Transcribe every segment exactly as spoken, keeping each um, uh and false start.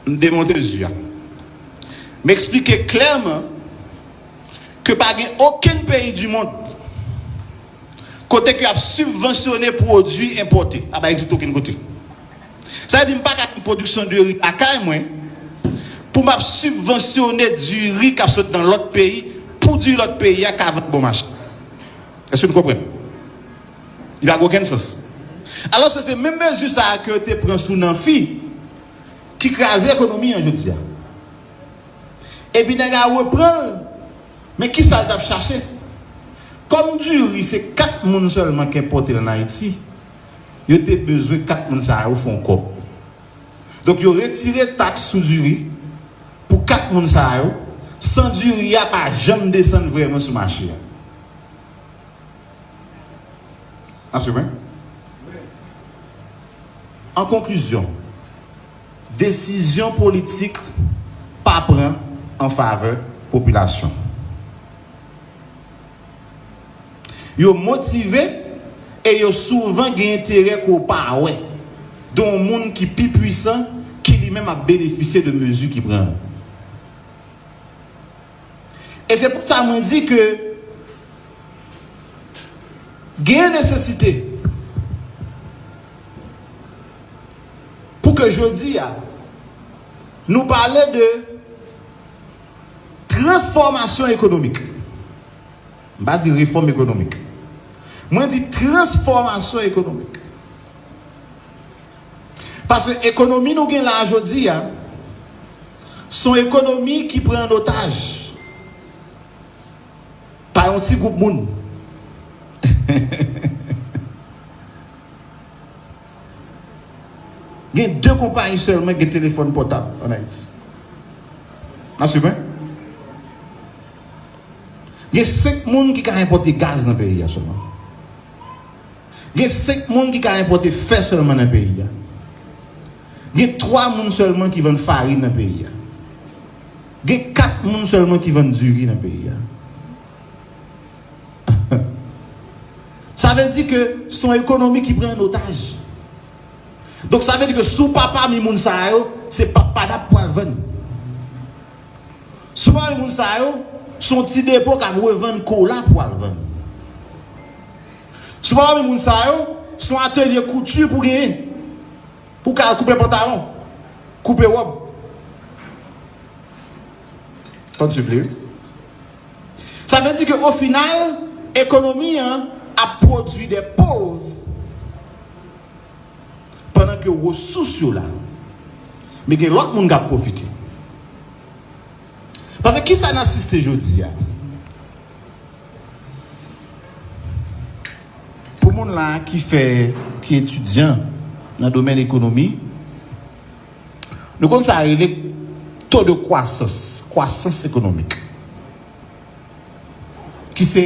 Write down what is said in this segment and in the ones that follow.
M demonte mezi a. M eksplike klèman ke pa gen okenn peyi di mond kote ke y ap sibvansyone pwodui enpòte. Sa pa egziste okenn kote. Sa vle di m pa ka gen pwodiksyon diri lakay mwen pou m ap sibvansyone diri k ap sot nan lòt peyi pou diri lòt peyi a ka vann bon mache. Èske nou konprann? Li pa gen okenn sans. Alòske se menm mezi sa a ke yo te pran sou Nanfi ki kraze ekonomi an jodi a. Epi nèg la repran l, men kisa l t ap chache? Kòm diri se kat moun sèlman k enpòte l ann Ayiti, yo te bezwen kat moun sa yo fè yon kòb. Donk yo retire taks sou diri pou kat moun sa yo, san diri a pa janm desann vrèman sou mache a. N ap swiv mwen? An konklizyon, desizyon politik pa pran an favè popilasyon. Yo motive e yo souvan gen enterè ke w pa wè de yon moun ki pi pwisan, ki li menm ap benefisye de mezi ki pran yo. E se pou sa mwen di ke gen nesesite pou ke jodi a nou pale de transfòmasyon ekonomik. M pa di refòm ekonomik. Mwen di transfòmasyon ekonomik. Paske ekonomi nou gen la a jodi a, se yon ekonomi ki pran an otaj pa yon ti gwoup moun. Gen de konpayi sèlman ki gen telefòn pòtab ann Ayiti. N ap swiv mwen? Gen senk moun ki ka enpòte gaz nan peyi a sèlman. Gen senk moun ki ka enpòte fè sèlman nan peyi a. Gen twa moun sèlman ki vann farin nan peyi a. Gen kat moun sèlman ki vann diri nan peyi a. Sa vle di ke se yon ekonomi ki pran an otaj. Donk, sa vle di ke si w pa pami moun sa yo, se pap padap pou w al vann. Si w pa pami moun sa yo, se yon ti depo k ap revann kola pou w al vann. Si w pa pami moun sa yo, se yon atelye kouti pou w genyen. Pou w ka al koupe pantalon, koupe wòb. Fò n swiv li, wi. Sa vle di ke o final, ekonomi an ap pwodui de pov pandan ke resous yo la. Men gen lòt moun k ap pwofite. Paske kisa n asiste jodi a? Pou moun la ki fè, ki etidyan nan domèn ekonomi, nou konn sa rele to de kwasans, kwasans ekonomik, ki se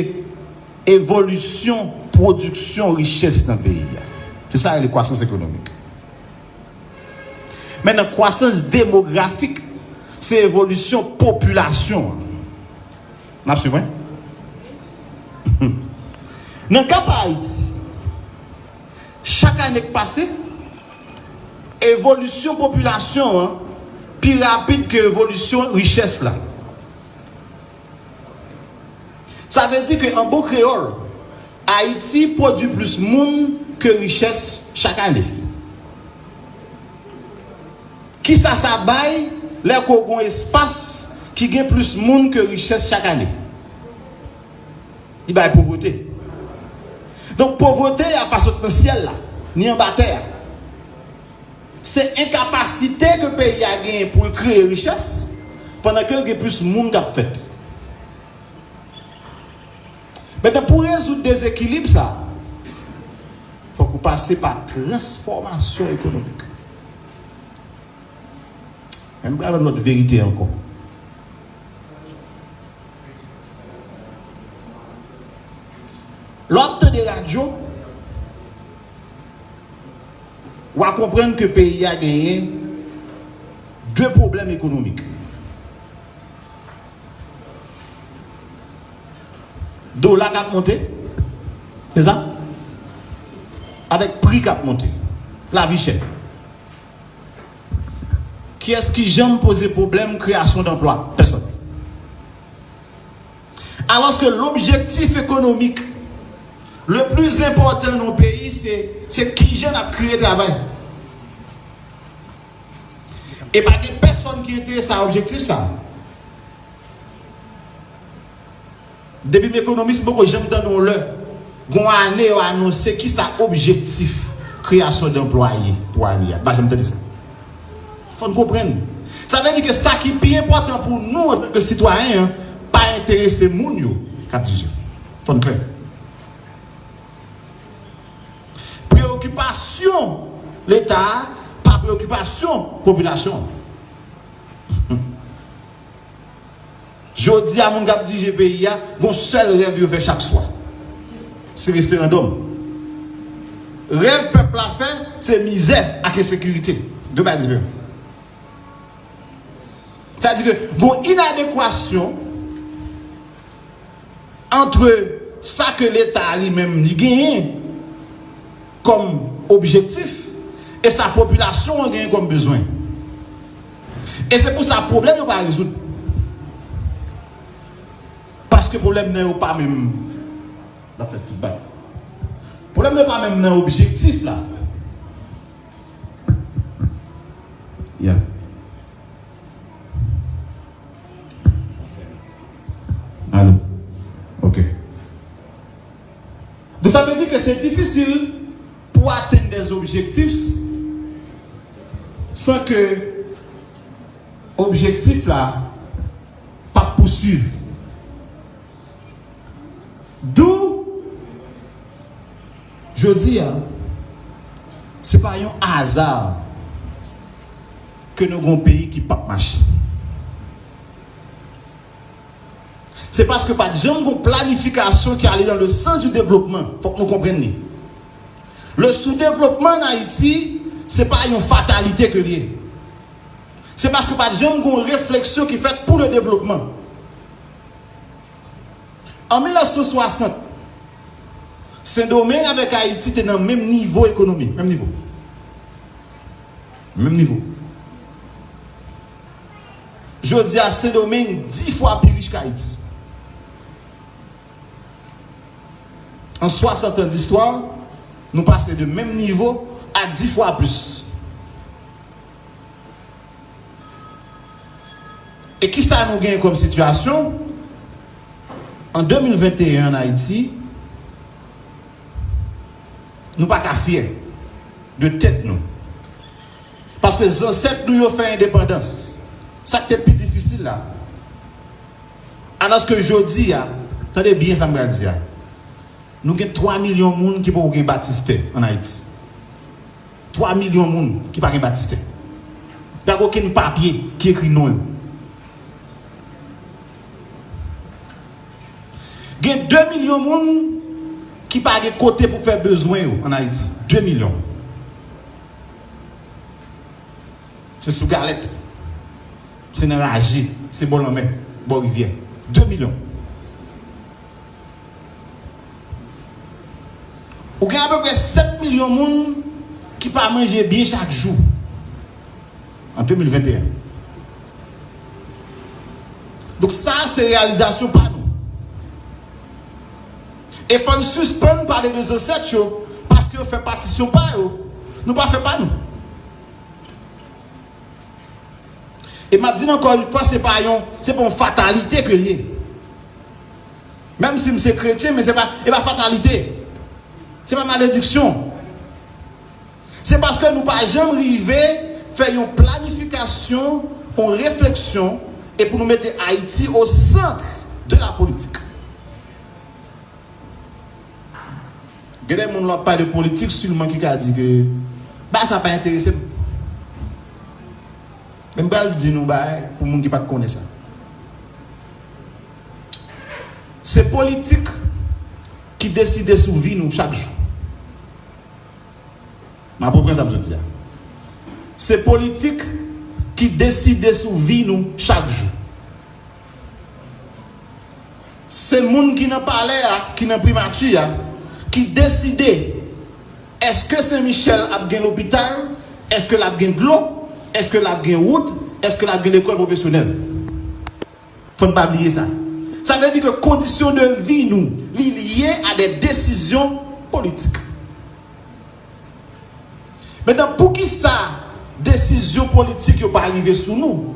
evolisyon pwodiksyon richès nan peyi a. Se sa rele kwasans ekonomik. Mentnan, kwasans demografik, se evolisyon popilasyon an. N ap swiv mwen? Nan ka pa Ayiti, chak ane k pase, evolisyon popilasyon an pi rapid ke evolisyon richès la. Sa vle di ke, an bon kreyòl, Ayiti pwodui plis moun ke richès chak ane. Kisa sa bay lè ke w gen yon espas ki gen plis moun ke richès chak ane? Li bay povrete. Donk, povrete a pa sot nan syèl la, ni anba tè a. Se enkapasite ke peyi a genyen pou l kreye richès, pandan ke l gen plis moun k ap fèt. Mentnan, pou rezoud dezekilib sa, fòk ou pase pa transfòmasyon ekonomik. Men m pral yon lòt verite ankò. Lè w ap tande radyo, w a konprann ke peyi a genyen de pwoblèm ekonomik. Dola k ap monte, se sa? Avèk pri k ap monte, lavi chè. Kiyès ki janm poze pwoblèm kreyasyon danplwa? Pèsòn. Alòske lobjektif ekonomik le pli enpòtan nan yon peyi, se, se kijan n ap kreye travay. E pa gen pèsòn ki enterese a objektif sa. Depi m ekonomis, m poko janm tande yon lè, gon ane yo anonse kisa objektif kreyasyon danplwa ye pou ane a. M pa janm tande sa. Fò n konprann. Sa vle di ke sa ki pi enpòtan pou nou antanke sitwayen an pa enterese moun yo k ap dirije. Fò n klè. Preyokipasyon Leta a pa preyokipasyon popilasyon an. Jodi a, moun k ap dirije peyi a, gon sèl rèv yo fè chak swa. Se referandòm. Rèv pèp la fè, se mizè ak ensekirite. De bagay diferan. Sa di ke gon inadekwasyon ant sa ke Leta li menm li genyen kòm objektif e sa popilasyon an genyen kòm bezwen. E se pou sa pwoblèm yo pa rezoud. Paske pwoblèm nan yo pa menm. N ap fè feedback. Pwoblèm nan yo pa menm nan objektif la. Yeah. Alo. Ok. Donk, sa vle di ke se difisil pou atenn des objectifs san ke objektif la p ap pouswiv. Dou, jodi a, se pa yon aza ke nou gen yon peyi ki p ap mache. Se paske pa t janm gon planifikasyon ki ale dans le sens du développement. Fòk nou konprann li. Le sou-développement en Haïti, se pa yon fatalite ke l ye. Se paske pa t janm gon refleksyon ki fèt pou le développement. An mil nèf san swasant, Sendomeng avèk Ayiti te nan menm nivo ekonomi, menm nivo. Menm nivo. Jodi a, Sendomeng di fwa pi rich ke Ayiti. An swasant an distwa, nou pase de menm nivo a di fwa plis. E kisa nou genyen kòm sitiyasyon? An de mil venteyen ann Ayiti, nou pa ka fyè de tèt nou. Paske zansèt nou yo fè endepandans. Sa k te pi difisil la. Alòske jodi a, tande byen sa m pral di a. Nou gen twa milyon moun ki poko gen batistè ann Ayiti. Twa milyon moun ki pa gen batistè. Pa gen okenn papye ki ekri non yo. Gen de milyon moun ki pa gen kote pou fè bezwen yo ann Ayiti. De milyon. Se sou galèt. Se nan raje. Se bò lanmè, bò rivyè. De milyon. Ou gen apeprè sèt milyon moun ki pa manje byen chak jou an de mil venteyen. Donk, sa a se reyalizasyon pa nou. E fò n sispann pale de zansèt yo, paske yo fè patisyon pa yo. Nou pa fè pa nou. E m ap di n ankò yon fwa, se pa yon, se pa yon fatalite ke l ye. Menm si m se kretyen, men se pa, e pa fatalite. Se pa malediksyon. Se paske nou pa janm rive fè yon planifikasyon, yon refleksyon, e pou nou mete Ayiti au centre de la politique. Gen de moun lè w ap pale de politik silman ki ka di ke bagay sa pa enterese m. Men m pral di nou bagay pou moun ki pa t konnen sa. Se politik ki deside sou vi nou chak jou. M ap reprann sa m sot di a. Se politik ki deside sou vi nou chak jou. Se moun ki nan palè a, ki nan primati a, ki deside èske Sen Michèl ap gen lopital, èske l ap gen dlo, Èske l ap gen wout? Èske l ap gen lekòl pwofesyonèl? Fò n pa bliye sa. Sa vle di ke kondisyon de vi nou, li lye a de desizyon politik. Mentnan, poukisa desizyon politik yo pa rive sou nou?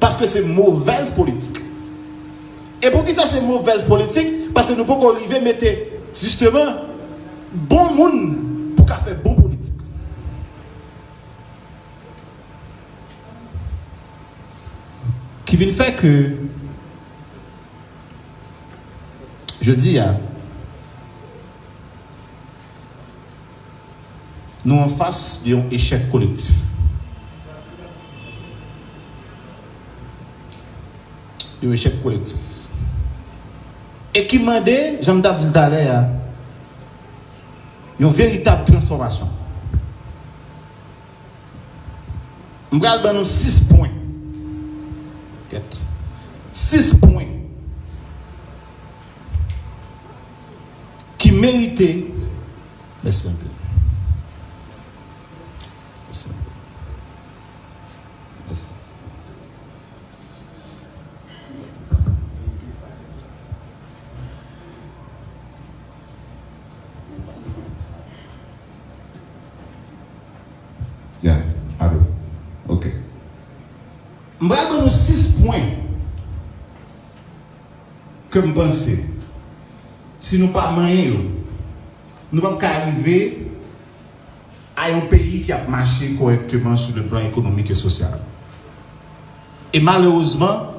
Paske se movèz politik. E poukisa se movèz politik? Paske nou poko rive mete, jisteman, bon moun pou ka fè bon politik. Ki vin fè ke jodi a, nou anfas de yon echèk kolektif. Yon echèk kolektif. E ki mande, jan m t ap di l talè a, yon veritab transfòmasyon. M pral ban nou sis pwen. Kèt. Sis pwen ki merite. Mèsi anpil. Mèsi anpil. Mèsi. Ya, alo. Ok. M pral ban nou sis pwen ke m panse, si nou pa manyen yo, nou p ap ka rive a yon peyi ki ap mache kòrèkteman sou le plan ekonomik e sosyal. E malerezman,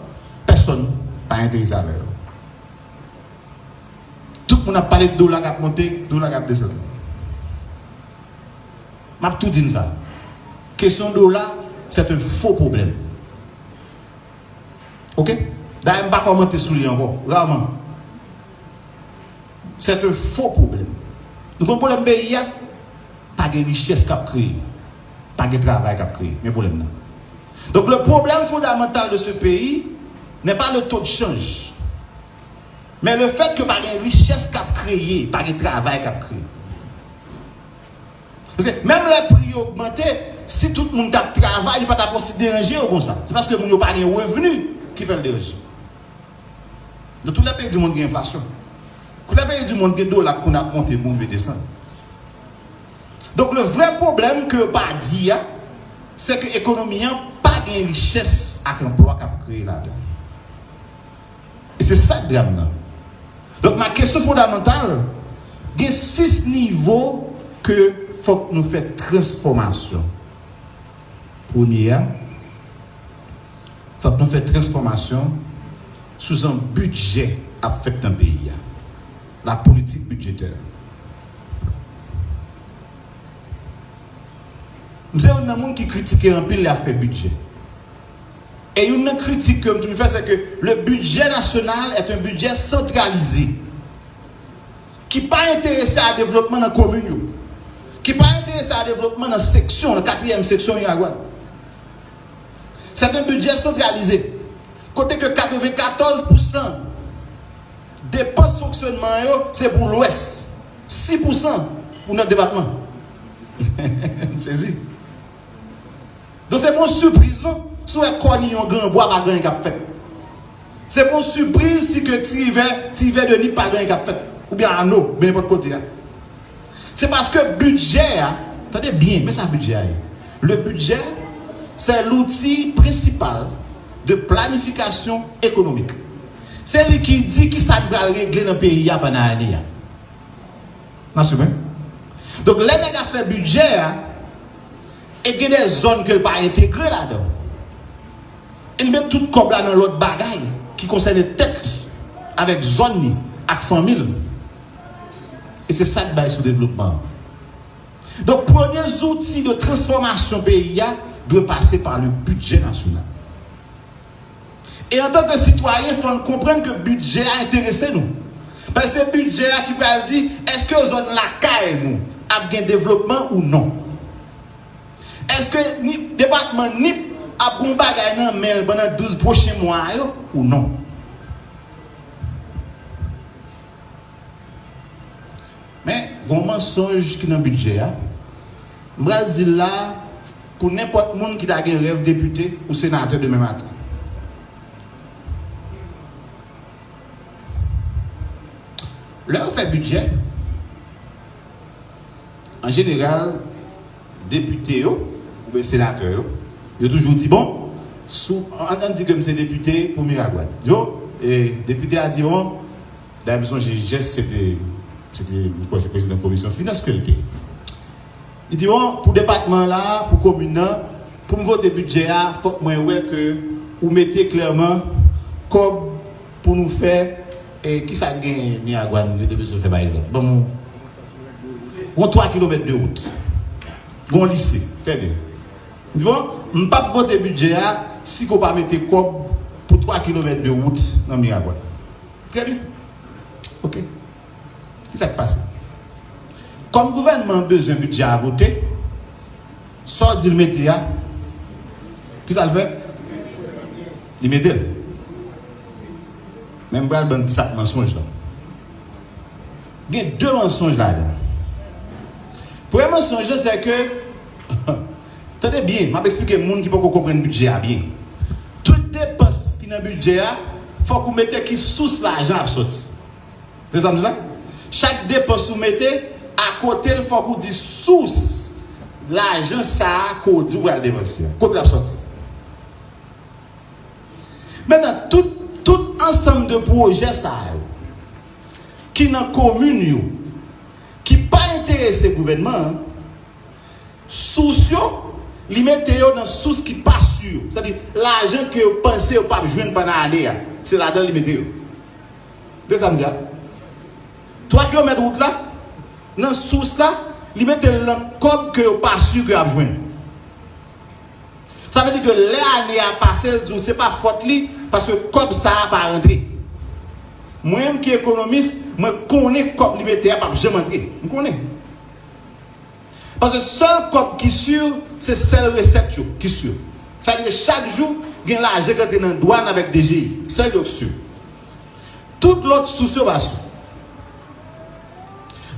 pèsonn pa enterese avè yo. Tout moun ap pale de dola k ap monte, dola k ap desann. M ap tou di n sa. Kesyon dola, c'est un faux problème. Ok? Dayè, m pa kòmante sou li ankò. Raman. C'est un faux problème. Nou konn pwoblèm peyi a? Pa gen richès k ap kreye. Pa gen travay k ap kreye. Men pwoblèm nan. Donc, le problème fondamental de ce pays n'est pas le taux de change, mais le fait que pa gen richès k ap kreye, pa gen travay k ap kreye. Paske menm lè pri yo ogmante, si tout moun t ap travay, li pa t ap osi deranje yo konsa. Se paske moun yo pa gen revni ki fè l deranje. Dans tous les pays du monde, gen enflasyon. Dans tous les pays du monde, gen dola k konn ap monte, pou rive desann. Donk, le vrè pwoblèm ke yo pa di a, se ke ekonomi an pa gen richès ak anplwa k ap kreye ladan. E se sa k dram nan. Donk, ma kesyon fondamantal, gen sis nivo ke fòk nou fè transfòmasyon. Premye a, fòk nou fè transfòmasyon sou jan bidjè ap fèt nan peyi a. La politik bidjetè. M se youn nan moun ki kritike anpil lè y ap fè bidjè. E youn nan kritik ke m toujou fè, se ke le budget national est un budget centralisé, ki pa enterese a devlopman nan komin yo, ki pa enterese a devlopman nan seksyon, nan katriyèm seksyon Miragwàn. C'est un budget centralisé, kote ke katrevenkatòz pousan depans fonksyonman yo, se pou Lwès, sis pousan pou nòt depatman. M sezi. Donk, se pa yon sipriz, non, si w wè Kòniyon, Granbwa, pa gen anyen k ap fèt. Se pa yon sipriz si ke Ti Rivè, Ti Rivè de Nip pa gen anyen k ap fèt. Oubyen Ano, oubyen nenpòt kote a. Se paske bidjè a, tande byen, men sa bidjè a ye. Le budget, c'est l'outil principal de planification économique. Se li ki di kisa n pral regle nan peyi a pandan ane a. N ap swiv mwen? Donk, lè nèg ap fè bidjè a, e gen de zòn ke l pa entegre ladan, e l met tout kòb la nan lòt bagay ki konsène tèt li, avèk zòn li, ak fanmi l. E se sa k bay soudevlopman an. Donk, premye zouti de transfòmasyon peyi a dwe pase pa le bidjè nasyonal. E antanke sitwayen, fò n konprann ke bidjè a enterese nou. Paske se bidjè a ki pral di, èske zòn lakay nou ap gen devlopman ou non? Èske Nip, depatman Nip ap gen yon bagay nan men l pandan douz pwochen mwa yo ou non? Men, gen yon mansonj ki nan bidjè a. M pral di l la, pou nenpòt moun ki ta gen rèv depite ou senatè demen maten. Lè yo fè bidjè, an jeneral, depite yo, oubyen senatè yo, yo toujou di, bon, sou, ann, ann di ke m se depite pou Miragwàn. Di, bon, e depite a di, bon, dayè m sonje Jès, se te, se te, m kwè se prezidan komisyon finans ke l te ye. Li di, bon, pou depatman la, pou komin nan, pou m vote bidjè a, fòk mwen wè ke ou mete klèman kòb pou nou fè, e, kisa k gen Miragwàn yo te bezwen fè, pa egzanp? Ban m yon twa kilomèt de wout. Gon lise, trè byen. Li di, bon, m p ap vote bidjè a si ke w pa mete kòb pou twa kilomèt de wout nan Miragwàn. Trè byen. Ok. Kisa k pase? Kòm gouvènman an bezwen bidjè a vote, sa w di l mete a, kisa l fè? Li mete l. Men m pral ban n kisa k mansonj lan. Gen de mansonj ladan. Premye mansonj lan, se ke, tande byen, m ap eksplike moun ki poko konprann bidjè a byen. Tout depans ki nan bidjè a, fòk ou mete ki sous lajan ap sòti. Se sa m di la? Chak depans ou mete, akote l, fòk ou di sous lajan sa a ke w di w pral depanse a. Kote l ap sòti? Mentnan, tout, tout ansanm de pwojè sa yo, ki nan komin yo, ki pa enterese gouvènman an, sous yo, li mete yo nan sous ki pa si. Sètadi, lajan ke yo panse yo p ap jwenn pandan ane a, se ladan l li mete yo. Se sa m di a. Twa kilomèt wout la, nan sous la, li mete l nan kòb ke yo pa si ke y ap jwenn. Sa vle di ke lè ane a pase, l di w se pa fòt li, paske kòb sa a pa rantre. Mwen menm ki ekonomis, mwen konnen kòb li mete a p ap janm antre. M konnen. Paske sèl kòb ki si, se sèl resèt yo ki si. Sa vle di ke chak jou, gen lajan ki antre nan dwàn avèk D G I. Sèl yo ki si. Tout lòt sous yo pa si.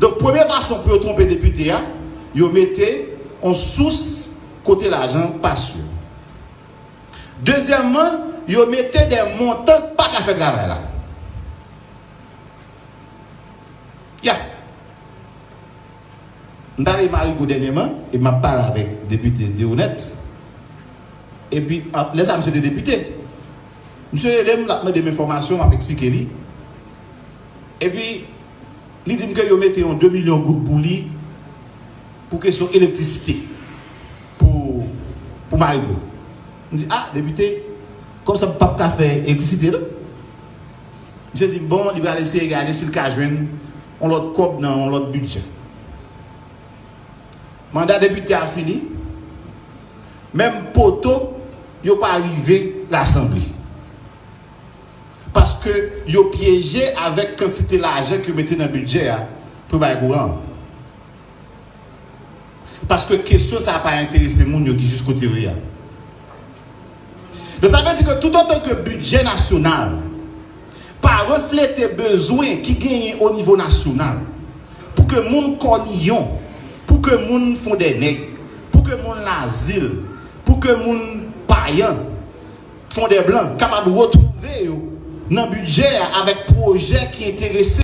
Donk, premye fason pou yo twonpe depite a, yo mete yon sous kote lajan pa si. Dezyèmman, yo mete de montan k pa ka fè travay la. Ya. M t ale Marigo dènyèman, e m ap pale avèk depite Deonèt. Epi, ap, lè sa a, misye te depite. Misye rele m, l ap mande m enfòmasyon, m ap eksplike li. Epi, li di m ke yo mete yon de milyon goud pou li, pou kesyon elektrisite, pou, pou Marigo. M di, a, depite, kòm sa m p ap ka fè elektrisite, non? Misye di m, bon, li pral eseye gade si l ka jwenn yon lòt kòb nan yon lòt bidjè. Manda depite a fini, menm poto, yo pa rive rasanble. Paske yo pyeje avèk kantite lajan ke yo mete nan bidjè a pou bay kouran. Paske kesyon sa a pa enterese moun yo ki jis kote yo ye a. Men sa vle di ke toutotan ke bidjè nasyonal pa reflete bezwen ki genyen o nivo nasyonal, pou ke moun Kòniyon, pou ke moun Fondènèg, pou ke moun Lazil, pou ke moun Payan, Fondèblan kapab retwouve yo nan bidjè a avèk pwojè ki enterese